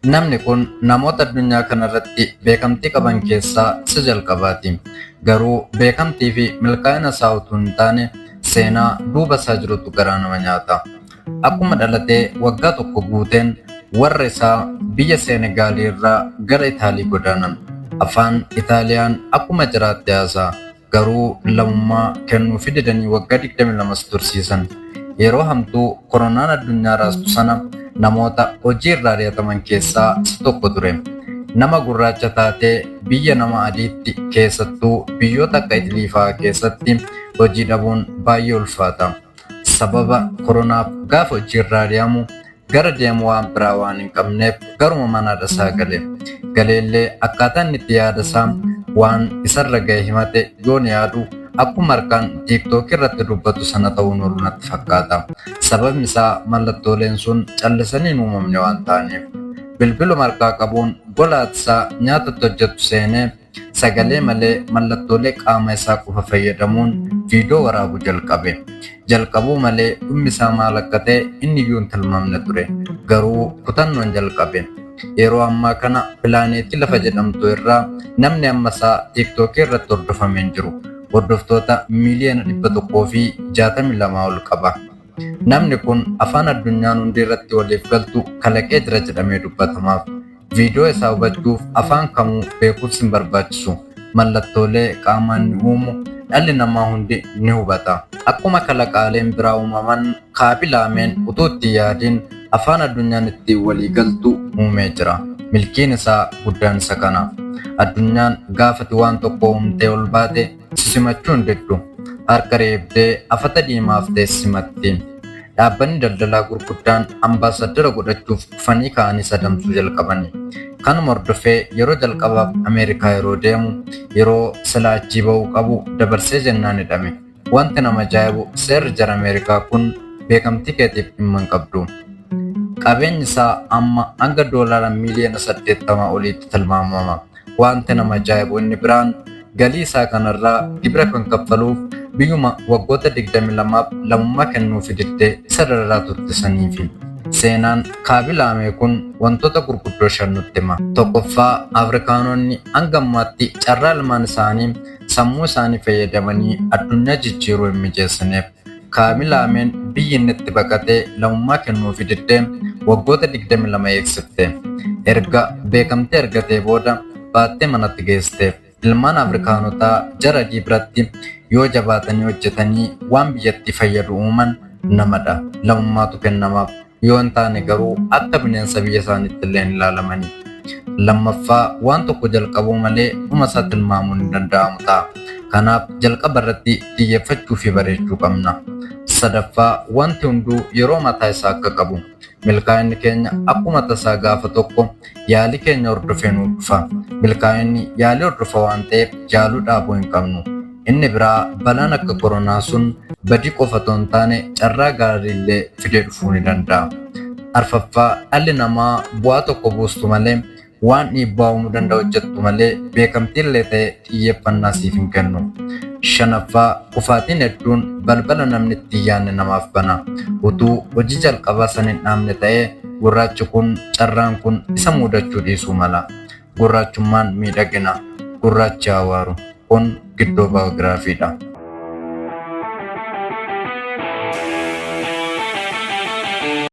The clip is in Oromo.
Namni kun namoota addunyaa kanarratti beekamtii qaban keessaa isa jalqabaati. Garuu beekamtii fi milkaa'ina isaa utuu hin taane seenaa duuba isaa jirutu garaa nama nyaata. Akkuma dhalatee waggaa tokko guuteen warra isaa biyya Seenegaalii irraa gara Itaalii godaanan. Afaan Itaaliyaan akkuma jiraatte haasa'a. Garuu lammummaa kennuufii didanii waggaa 22 tursiisan. Yeroo hamtuu koronaan addunyaa raastu sana namoota hojii irraa ari'ataman keessaa isa tokko ture. Nama gurraacha taatee biyya nama adiitti keessattuu biyyoota akka Itilii fa'aa keessatti hojii dhabuun baay'ee ulfaata. Sababa koronaaf gaafa hojii irraa ari'amu gara deemu waan biraa waan hin qabneef garuma mana haadha isaa gale. Galeellee akkaataa inni itti yaada isaa waan isarra ga'e himate yoon yaadu akkuma harkaan tiiktookii irratti dubbatu sana ta'uun oolu natti fakkaata. Sababni isaa mallattooleen sun callisanii hin uumamne waan ta'aniif. Bilbiluma harkaa qabuun gola haati isaa nyaata itti hojjettu seenee sagalee malee mallattoolee qaama isaa qofa fayyadamuun viidiyoo waraabuu jalqabe. Jalqabuu malee dhummi isaa maal akka ta'e inni iyyuu hin tilmaamne ture. Garuu kutannoon jalqabe. Yeroo ammaa kana pilaaneetii lafa jedhamtu irraa namni amma isaa tiiktookii irratti hordofamee hin jiru. Hordoftoota miiliyoona 162 ol qaba. Namni kun afaan addunyaan hundi irratti waliif galtu kalaqee jira jedhamee dubbatamaaf. Viidiyoo isaa hubachuuf afaan kamuu beekuus hin barbaachisu. Mallattoolee qaamaa inni uumu dhalli namaa hundi ni hubata. Akkuma kalaqaaleen biraa uumaman Kaabi Laameen utuu itti hin yaadin afaan addunyaan ittiin walii galtu uumee jira. Milkiin isaa guddaan isa kana. Addunyaan gaafati waan tokko uumtee ol baate si simachuu hin diddu. Harka reebdee afata diimaa haftee si simatti. Dhaabbanni daldalaa gurguddaan ambaasaddara godhachuuf kufanii ka'anii sadamsuu jalqabani. Kanuma hordofee yeroo jalqabaaf Ameerikaa yeroo deemu yeroo silaa achii ba'uu qabu dabarsee jennaan hidhame. Wanti nama ajaa'ibu seerri jara Ameerikaa kun beekamtii keetiif dhimma hin qabdu. Qabeenyi isaa amma hanga doolaara miiliyoona 80 oliitti tilmaamama. Wanti nama ajaa'ibu inni biraan galii isaa kanarraa gibira kan kaffaluuf biyyuma waggoota 22f lammummaa kennuufi diddee isa dararaa turte saniifi. Seenaan Kaabi Laamee kun wantoota gurguddoo shan nutti hima. Tokkoffaa, Afrikaanonni hanga ammaatti carraa ilmaan isaanii sammuu isaanii fayyadamanii addunyaa jijjiiruu hin mijeessineef. Kaabi Laameen biyyi inni itti baqate lammummaa kennuufi diddee waggoota 22 eegsifte. Erga beekamtii argatee booda baattee manatti geessiteef. Ilmaan Afrikaanotaa jara adii biratti yoo jabaatanii hojjetanii waan biyyattii fayyadu uuman namadha. Lammummaatu kennamaaf. Yoo hin taane garuu akka bineensa biyya isaaniitti illee hin ilaalamani. Lammaffaa, waan tokko jalqabuu malee dhuma isaa tilmaamuun hin danda'amu ta'a. Kanaaf jalqaba irratti xiyyeeffachuu fi bareechuu qabna. Sadaffaa, wanti hunduu yeroo mataa isaa akka qabu. Milkaa'inni keenya akkuma tasaa gaafa tokko yaalii keenya hordofee nuuf dhufa. Milkaa'inni yaalii hordofa waan ta'eef yaaluu dhaabuu hin qabnu. Inni biraa balaan akka koronaa sun badii qofa otoo hin taane carraa gaarii illee fidee dhufuu ni danda'a. Arfaffaa, dhalli namaa bu'aa tokko buustu malee waan dhiibbaa uumuu danda'u hojjettu malee beekamtii illee ta'e xiyyeeffannaa siif hin kennu. Shanaffaa, kufaatiin hedduun balbala namni itti hin yaadne namaaf bana. Utuu hojii jalqabaa san hin dhaabne ta'ee gurraachi kun carraan kun isa muudachuu dhiisuu mala. Gurraachummaan miidhagina. Gurraachi haa waaru. Kun Giddoo Baayogiraafiidha.